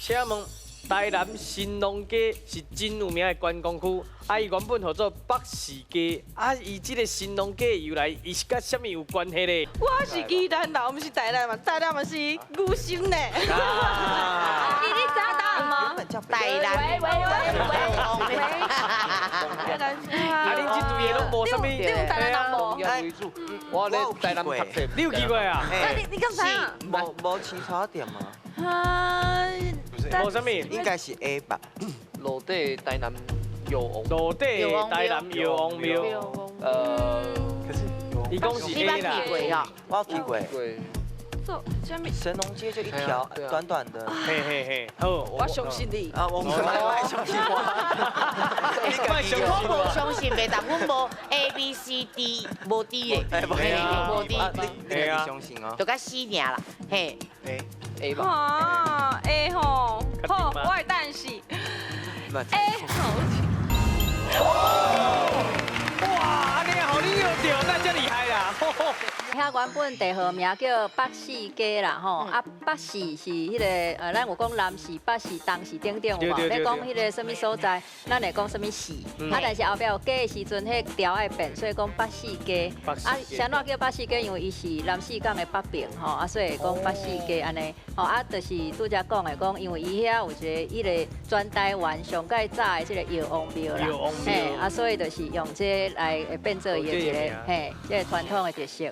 請問台南神農街是真有名的觀光區，啊，伊原本號做北市街，啊，伊這個神農街的由來，伊是佮啥物有關係咧？我是宜蘭人，毋是台南嘛，台南嘛是牛心呢。啊。你知答案嗎？台南。喂喂喂喂喂。啊，恁這對的攏無啥物。你有台南人無？為主，我咧台南讀冊。你有去過啊？那你敢知影？無青草店嗎？啊，無啥物。應該是 A 吧。落底台南藥王。落底台南藥王廟。可是伊講是 A 啦。你去過啊？我有去過。做啥物？神農街就一條短短的。嘿嘿嘿，好，我相信你。啊，我唔愛相信我。我無相信的，但阮無 A B C D，無 D 的，無 D。你相信哦？就佮死定啦，嘿。 A A 吧。啊，A 吼，好，我的答案是 A。哇，按呢予你著，那遮厲害啦！遐原本地號名叫北四街啦，吼，啊北四是彼個咱有講南市、北市、東市等等有無？欲講彼個啥物所在，咱會講啥物市。啊，但是後壁有街的時陣，彼條愛變，所以講北四街。啊，啥物叫北四街？因為伊是南勢港的北邊，吼，啊，所以講北四街按呢。吼，啊，就是拄才講的，講因為伊遐有一個彼個全台灣上蓋早的這個藥王廟啦，嘿，啊，所以就是用這個來變做伊的一個，嘿，這個傳統的特色。